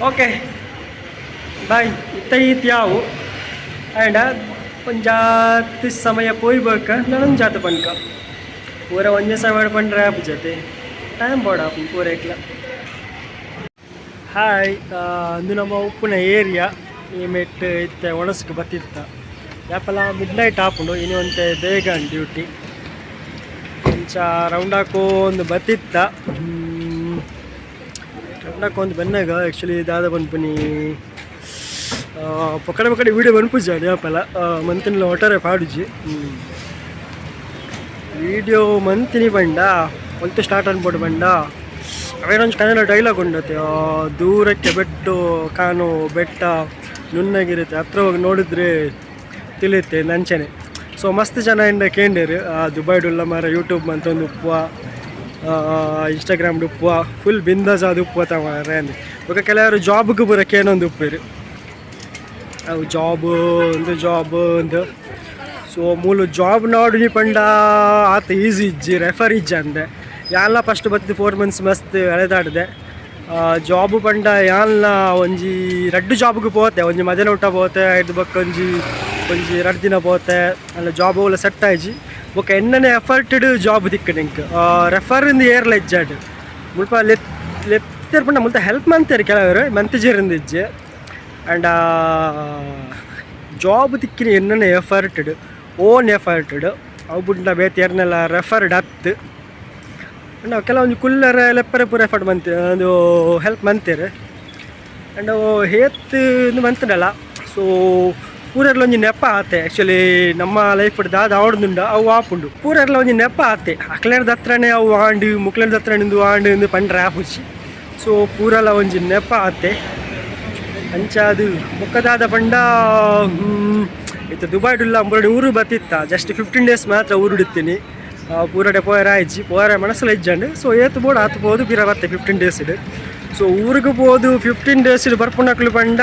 Okay, bye. ಇತ್ತ ಈತ್ ಯಾವು ಆ್ಯಂಡ್ ಒಂಜಾತ್ ಸಮಯ ಪೋಯ್ಬೇಕ ನನೊಂಜಾತ್ ಪನ್ಕ. ಪೂರ ಒಂಜೇ ಸಮಯ ಪಂಡ್ರೆ ಆಪುಜತೆ, ಟೈಮ್ ಬೋಡ ಪೂರ. ಹಾಯ್, ಅಂದು ನಮ್ಮ ಉಪ್ಪುನ ಏರಿಯಾ. ಈ ಮೆಟ್ ಇತ್ತೆ ಒಣಸ್ಗೆ ಬತ್ತಿತ್ತ. ಯಾಪಲ ಮಿಡ್ ನೈಟ್ ಆಪುಂಡು. ಇನಿ ಒಂತೆ ಬೇಗ ಡ್ಯೂಟಿ. ಅಂಚ ರೌಂಡ್ ಹಾಕೋಂದು ಬತ್ತಿತ್ತ. ರೌಂಡ್ ಹಾಕೊಂದು ಬನ್ನಾಗ ಆ್ಯಕ್ಚುಲಿ ದಾದ ಪನ್ಪುನಿ, ಪೊಕ್ಕಡೆ ಪೊಕ್ಕಡೆ ವೀಡಿಯೋ ಬನ್ಪುಜ ಯಾಪಲ. ಮಂತಿನ ಒಟ್ಟಾರೆ ಪಾಡುಜಿ ವೀಡಿಯೋ. ಮಂತಿನಿ ಬಂಡ ಒಲ್ತು ಸ್ಟಾರ್ಟ್ ಅನ್ಬೋದು ಬಂಡ, ಅವೇನೊಂದು ಕನ್ನಡ ಡೈಲಾಗ್ ಉಂಡತೆ, ದೂರಕ್ಕೆ ಬೆಟ್ಟು ಕಾನು ಬೆಟ್ಟ ನುಣ್ಣಗಿರುತ್ತೆ, ಹತ್ರ ಹೋಗಿ ನೋಡಿದ್ರೆ ತಿಳಿಯುತ್ತೆ ನಂಚನೆ. ಸೊ ಮಸ್ತ್ ಜನ ಇಂದ ಕೇಂಡೇರು, ದುಬೈಡುಲ್ಲ ಮಾರ, ಯೂಟ್ಯೂಬ್ ಮಂತೊಂದು ಉಪ್ಪುವ, ಇನ್ಸ್ಟಾಗ್ರಾಮ್ ಉಪ್ಪುವ, ಫುಲ್ ಬಿಂದಾಸ್ ಅದು ಉಪ್ಪುವ ತ ಮಾರೆ ಅಂದ್. ಬೊಕ ಕೆಲವರು ಜಾಬ್ಗೆ ಪೂರ ಕೇನೊಂದು ಉಪ್ಪೇರು, ಅವು ಜಾಬ್ ಒಂದು ಜಾಬ್ ಒಂದು. ಸೊ ಮೂಲು ಜಾಬ್ ನೋಡಿನಿ ಪಂಡ ಆತ ಈಸಿ ಇಜ್ಜಿ, ರೆಫರ್ ಇಜ್ಜಿ ಅಂದೆ. ಯಾನ್ಲ ಫಸ್ಟ್ ಬತ್ತಿ 4 ಮಂತ್ಸ್ ಮಸ್ತ್ ಅಳೆದಾಡಿದೆ. ಜಾಬ್ ಪಂಡ ಯಾನ್ಲ ಒಂಜಿ ರಡ್ಡ್ ಜಾಬ್ಗೆ ಪೋತೆ. ಒಂಜಿ ಮಧ್ಯಾಹ್ನ ಊಟ ಪೋತೆ, ಐದು ಬೊಕ್ಕ ಒಂಜಿ ಒಂಜಿ 2 ದಿನ ಪೋತೆ. ಅಲ್ಲ, ಜಾಬ್ ಓಲ ಸೆಟ್ ಆಯ್ಜಿ. ಬೊಕ್ಕ ಎನ್ನನೆ ಎಫರ್ಟೆಡ್ ಜಾಬ್ ತಿಕ್ಕಂಡು ಎಂಕ್. ರೆಫರ್ ಇಂದ ಏರ್ಲ ಇಜ್ಜಾಡ್. ಮುಲ್ಪ ಲೆತ್ ಲೆತ್ತೇರ್ ಪಂಡ ಮುಲ್ಪ ಹೆಲ್ಪ್ ಮಂತೇರು ಕೆಲವರು, ಮಂತಿಜೇರಿಂದ ಇಜ್ಜೆ. ಆ್ಯಂಡ್ ಜಾಬ್ ತಿಕ್ಕಿನ ಎನ್ನನೆ ಎಫರ್ಟೆಡ್, ಓನ್ ಎಫರ್ಟೆಡ್. ಅವು ಬುಡ್ನ ಬೇತೆ ಏರ್ನೆಲ್ಲ ರೆಫರ್ಡ್ ಅತ್ತು. ನಾವು ಕೆಲವೊಂದು ಕುಲ್ಲರೆ ಲೆಪ್ಪರೆ ಪೂರ ಎಫರ್ಟ್ ಮಂತೆ, ಅದು ಹೆಲ್ಪ್ ಮಂತೇರು. And Heth ಮಂತನಲ್ಲ. ಸೊ ಪೂರೆರ್ಲ ಒಂಜಿ ನೆಪ ಆತೆ. ಆ್ಯಕ್ಚುಲಿ ನಮ್ಮ ಲೈಫ್ ದಾದ ಆವಡ್ದುಂಡ ಅವು ಆಪುಂಡು. ಪೂರೆರ್ಲ ಒಂಜಿ ನೆಪ ಆತೆ. ಅಕ್ಲೆರ್ದ ಹತ್ರನೇ ಅವು ಆಂಡ್, ಮುಕ್ಲೆರ್ದ ಹತ್ರ ನಿಂದು ಆಂಡ್ ಇಂದು ಪಂಡ್ರೆ ಆಪುಜಿ. ಸೊ ಪೂರಲ ಒಂಜಿ ನೆಪ ಆತೆ. ಅಂಚಾದು ಬೊಕ್ಕದಾದ ಪಂಡ, ಇತ್ತೆ ದುಬೈಡುಲ್ಲ ಅಂಬುರಡಿ ಊರು ಬತ್ತಿತ್ತ. ಜಸ್ಟ್ 15 ಡೇಸ್ ಮಾತ್ರ ಊರುಡಿತ್ತೀನಿ. ಪೂರಡೆ ಪೋಯರ ಆಯ್ಜಿ, ಪೋಯರ ಮನಸ್ಸಲ್ಲ ಇಜ್ಜಂಡು. ಸೊ ಏತು ಬೋಡು ಆತು ಪೋದು ಪಿರ ಬತ್ತೆ 15 ಡೇಸ್. ಸೊ ಊರಿಗೆ ಪೋದು 15 ಡೇಸ್ ಬರ್ಪುನಕ್ಲು ಪಂಡ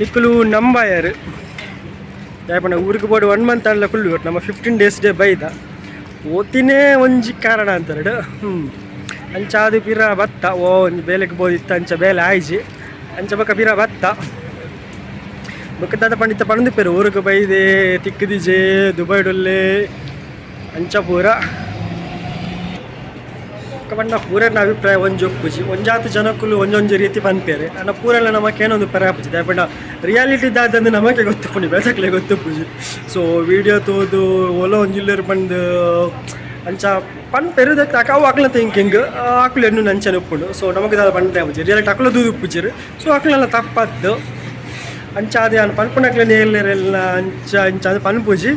ನಿಕ್ಕುಲು ನಂಬಾಯರು. ದಾಯೆ ಊರಿಗೆ ಬೋಡು ಒನ್ ಮಂತ್ ಅಲ್ಲ ಕುಲ್ಲು, ನಮ್ಮ 15 ಡೇಸ್ ಡೇ ಬೈದ ಓತಿನೇ ಒಂಜಿ ಕಾರಣ ಅಂತಾರೆ. ಅಂಚಾದು ಪಿರ ಬತ್ತ. ಓ ಒಂಜಿ ಬೇಲೆಗೆ ಬೋದಿತ್ತು, ಅಂಚ ಬೇಲೆ ಆಯ್ಜಿ. ಅಂಚ ಬೊಕ ಪಿರ ಬತ್ತ. ಬೊಕ್ಕ ದಾದ ಪಂಡಿತ ಪಂದು ಪೇರು, ಊರಿಗೆ ಬೈದೆ ತಿಕ್ಕದಿಜೆ, ದುಬೈಡುಲ್ಲೆ, ಅಂಚ ಪೂರ. ಪಂಡ ಪೂರನ ಅಭಿಪ್ರಾಯ ಒಂಜಿ ಒಪ್ಪುಜಿ. ಒಂಜಾತ್ ಜನಕ್ಕುಲು ಒಂಜೊಂಜಿ ರೀತಿ ಪನ್ಪೇರೆ. ಅಂಡ ಪೂರೆಲ್ಲ ನಮಕ್ ಏನೊಂದು ಪೆರೆ ಆಪುಜಿ. ದಾಯೆ ಪಂಡ ರಿಯಾಲಿಟಿ ದಾದಂದು ನಮಗೆ ಗೊತ್ತುಪ್ಪುನಿ, ಬೇತಕ್ಲೆ ಗೊತ್ತುಪ್ಪುಜಿ. ಸೊ ವೀಡಿಯೋ ತೋದು ಒಲ ಒಂಜಿಲ್ಲೆರ್ ಪಂದ್ ಅಂಚ ಪನ್ಪೆರ್. ಅವು ಅಕ್ಲ ಥಿಂಕಿಂಗ್, ಅಕ್ಲು ಎಣ್ಣು ಅಂಚನೆ ಉಪ್ಪುಂಡು. ಸೊ ನಮಗೆ ದಾದ ಪಂಡ್ರೆ ಆಪುಜಿ. ರಿಯಾಲಿಟಿ ಅಕ್ಲ ದೂದು ಉಪ್ಪುಜಿರ್. ಸೊ ಅಕ್ಲೆಲ್ಲ ತಪ್ಪದ್ದು. ಅಂಚ ಅದೇ ಯಾನ್ ಪನ್ಪುನಕ್ಲೆ ನೇರ್ಲೆರೆಲ್ಲ ಅಂಚ ಇಂಚ ಅದು ಪನ್ಪುಜಿ.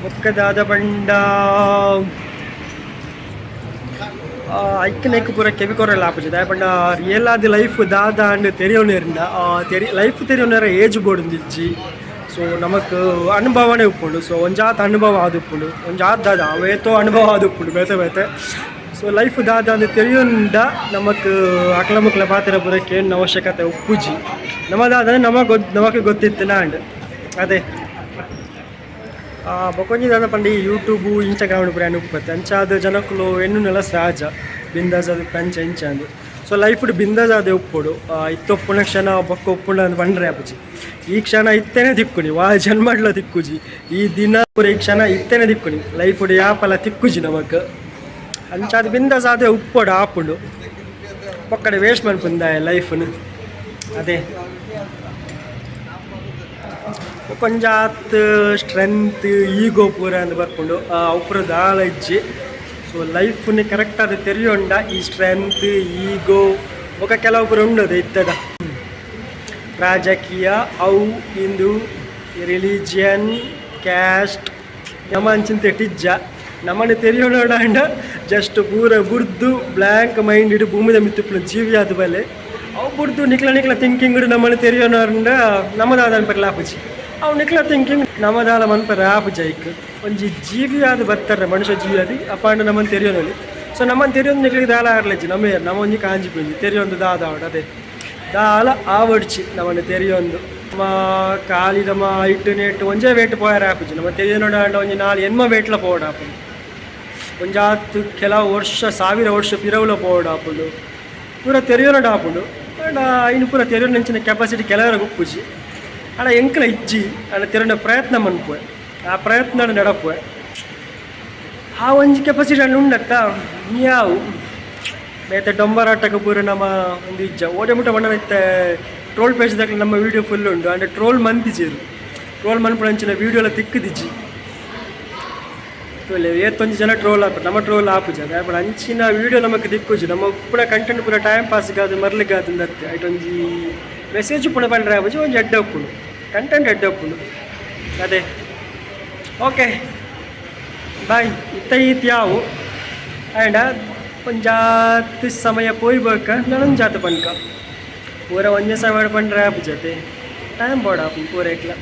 ಬೊಕ್ಕ ದಾದ ಪಂಡ, ಐಕ್ ನೆಕ್ ಪೂರ ಕೆಬಿ ಕೊರಲ್ಲ ಆಪುಜಿ. ದಾಯೆ ಪಂಡ ರಿಯಲ್ ಆದ್ ಲೈಫ್ ದಾದ ಅಂಡ್ ತೆರಿಯೋನೇರಿಂದ ತೆರಿ ಲೈಫ್ ತೆರಿಯೋನೇರ ಏಜ್ ಬೋಡುಂದಿಜ್ಜಿ. ಸೊ ನಮಕ್ ಅನುಭವನೇ ಉಪ್ಪುಂಡು. ಸೊ ಒಂಜಾತ್ ಅನುಭವ ಆದುಪ್ಪುಂಡು, ಒಂಜಾತ್ ದಾದ ಅವೇತೋ ಅನುಭವ ಆದುಪ್ಪುಂಡು ಬೇತೆ ಬೇತೆ. ಸೊ ಲೈಫ್ ದಾದ ಅಂದ್ ತೆರಿಯೊಂಡ ನಮಕ್ ಅಕ್ಲ ಮುಕ್ಲ ಪಾತೆರ ಪೂರ ಕೇನ್ ಅವಶ್ಯಕತೆ ಉಪ್ಪುಜಿ. ನಮದಾದ ನಮಗ್ ನಮಕ್ ಗೊತ್ತಿತ್ತು ಅಂಡ್ ಅದೇ. ಬೊಕೊಂಜಿ ದಾದ ಪಂಡ, ಈ ಯೂಟ್ಯೂಬು ಇನ್ಸ್ಟಾಗ್ರಾಮ್ ಪೂರ ಉಪ್ಪತ್ತೆ. ಅಂಚಾದ ಜನಕ್ಕುಲು ಎನ್ನುನೆಲ ಸಹಜ, ಬಿಂದಾಸ್ ಅದು ಪಂಚ ಇಂಚ ಅಂದು. ಸೊ ಲೈಫ್ ಬಿಂದಾಸ್ ಅದೇ ಉಪ್ಪುಡು. ಇತ್ತ ಉಪ್ಪುನ ಕ್ಷಣ ಬೊಕ್ಕ ಉಪ್ಪುಂಡು ಅಂದ್ ಪಂಡ್ರೆ ಆಪುಜಿ. ಈ ಕ್ಷಣ ಇತ್ತೇನೆ ತಿಕ್ಕುನಿ, ವಾ ಜನ್ಮಡ್ಲ ತಿಕ್ಕುಜಿ. ಈ ದಿನ ಪೂರ ಈ ಕ್ಷಣ ಇತ್ತೇನೆ ತಿಕ್ಕುನಿ. ಲೈಫ್ ಯಾಪಲ ತಿಕ್ಕುಜಿ ನಮಕ್. ಅಂಚಾದ ಬಿಂದಾಸ್ ಅದೇ ಉಪ್ಪೊಡು, ಆಪುಂಡು. ಪೊಕ್ಕಡೆ ವೇಸ್ಟ್ ಮನ್ಪುಂದ ಲೈಫ್ನು ಅದೇ. ಕೊಂಜಾತ್ ಸ್ಟ್ರೆಂತ್, ಈಗೋ ಪೂರ ಅಂದ್ ಬರ್ಪುಂಡು. ಅವು ದಾಲ ಇಜ್ಜಿ. ಸೊ ಲೈಫ್ని ಕರೆಕ್ಟ್ ಆದ್ ತೆರಿಯೊಂಡ ಈ ಸ್ಟ್ರೆಂತ್, ಈಗೋ ಬೊಕ ಕೆಲವು ಪೂರ ಉಂಡದು. ಇತ್ತದ ರಾಜಕೀಯ ಅವು ಇಂದು ರಿಲಿಜಿಯನ್, ಕ್ಯಾಸ್ಟ್ ನಮ ಅಂಚಿನ ಟಿಜ್ಜ. ನಮ್ಮನೆ ತೆರಿಯೋಣ ಜಸ್ಟ್ ಪೂರ ಬುರ್ದು ಬ್ಲ್ಯಾಂಕ್ ಮೈಂಡ್ ಇಡು ಭೂಮಿದ ಮಿತ್ತುಪ್ಪುನ ಜೀವಿ ಆದ ಬಲೆ. ಅವು ಬುಡ್ದು ನಿಕ್ಲ ನಿಕ್ಲ ಥಿಂಕಿಂಗ್ ನಮ್ಮನೆ ತೆರಿಯೋಣ ನಮ್ಮದಾದ ಅನ್ಪರ್ಲ ಆಪುಜಿ. ಅವು ನಿಕ್ಲ ಥಿಂಕಿಂಗ್ ನಮ್ಮದಾಲ ಮನ್ಪರ ಆಪುಜಿ. ಐಕ್ ಒಂಜಿ ಜೀವಿ ಆದ್ ಬರ್ತಾರೆ, ಮನುಷ್ಯ ಜೀವಿ ಅದು ಅಪಾಂಡ ನಮ್ಮನ್ನು ತೆರಿಯೋನಲ್ಲಿ. ಸೊ ನಮ್ಮನ್ನು ತೆರಿಯೊಂದು ನಿಕ್ಲಿಗೆ ದಾಲ ಆರ್ಲಜ್ಜಿ. ನಮ್ಮ ನಮ್ಮ ಒಂಜಿ ಕಾಂಜಿ ಪಿಂಜಿ ತೆರಿಯೊಂದು ದಾದ ಆವಡ್ ಅದೇ ದಾಲ ಆವಡ್ಚಿ. ನಮ್ಮನ್ನು ತೆರಿಯೊಂದು ನಮ್ಮ ಖಾಲಿ ನಮ್ಮ ಇಟ್ಟು ನೆಟ್ಟು ಒಂಜೇ ವೇಟ್ ಪೋಯರ ಆಪುಜಿ. ನಮ್ಮ ತೆರಿಯೋಣ ಒಂಜಿ ನಾಲ್ ಎನ್ಮ ವೇಟ್ಲ ಪೋವಡ ಆಪುಂಡು. ಒಂಜಾತ್ ಕೆಲವು ವರ್ಷ, ಸಾವಿರ ವರ್ಷ ಪಿರವುಲ ಪೋವಡ ಆಪುಂಡು. ಪೂರ ತೆರಿಯೋಣ ಆಪುಂಡು. ಆಂಡ ಐನ್ ಪೂರ ತೆರಿಯೊನಂಚಿನ ಕೆಪಾಸಿಟಿ ಕೆಲವರೆಗ್ ಉಪ್ಪುಜಿ. ಆಂಡ ಎಂಕ್ಲ ಇಜ್ಜಿ. ಆಂಡ ತೆರಿಯೊನ ಪ್ರಯತ್ನ ಮನ್ಪುವೆ. ಆ ಪ್ರಯತ್ನ ನಡಪುವೆ. ಆ ಒಂಜಿ ಕೆಪಾಸಿಟಿ ಆಂಡ ಉಂಡತ್ತ ಯಾವು ಬೇತೆ ಡೊಂಬರಾಟಕ್ಕೆ ಪೂರ ನಮ ಒಂದು ಇಜ್ಜ. ಓಡೆ ಮುಟ್ಟ ಬಣ್ಣ ಇತ್ತೆ ಟ್ರೋಲ್ ಪೇಜ್ ದಕ್ಲೆ ನಮ್ಮ ವೀಡಿಯೋ ಫುಲ್ ಉಂಡು. ಆಂಡ ಟ್ರೋಲ್ ಮಂತಿಜೆರ್. ಟ್ರೋಲ್ ಮನ್ಪುನಂಚಿನ ವೀಡಿಯೋ ಲ ತಿಕ್ಕುದಿಜ್ಜಿ. ತೂಲೆ ಏತೊಂಜಿ ಜನ ಟ್ರೋಲ್ ಆಪುಂಡು, ನಮ್ಮ ಟ್ರೋಲ್ ಆಪುಜ. ದಾಯೆ ಅಂಚಿನ ವೀಡಿಯೋ ನಮಕ್ ತಿಕ್ಕುಜಿ. ನಮ್ಮ ಉಪ್ಪುನ ಕಂಟೆಂಟ್ ಪೂರ ಟೈಮ್ ಪಾಸ್ ಗಾದ್ ಮರ್ಲಿಗಾದ್ ಅತ್ತೆ. ಐಟ್ ಒಂಜಿ ಮೆಸೇಜ್ ಉಪ್ಪುನ ಪಂಡ್ರೆ ಆಪುಜಿ, ಒಂಜಿ ಎಡ್ಡೆ ಉಪ್ಪುಂಡು, ಕಂಟೆಂಟ್ ಎಡ್ಡೆ ಉಪ್ಪುಂಡು ಅದೇ. Okay, bye. ಇತ್ತ ಈತ್ ಯಾವು. ಆಂಡ ಒಂಜಾತ್ ಸಮಯ ಪೋಯ್ಬೇಕ ನನೊಂಜಾತ್ ಪನ್ಕ. ಪೂರ ಒಂಜೇ ಸಮಯ ಪಂಡ್ರೆ ಆಪುಜತೆ, ಟೈಮ್ ಬೋಡಾಪುಂಡು ಪೂರ ಎಕ್ಲ.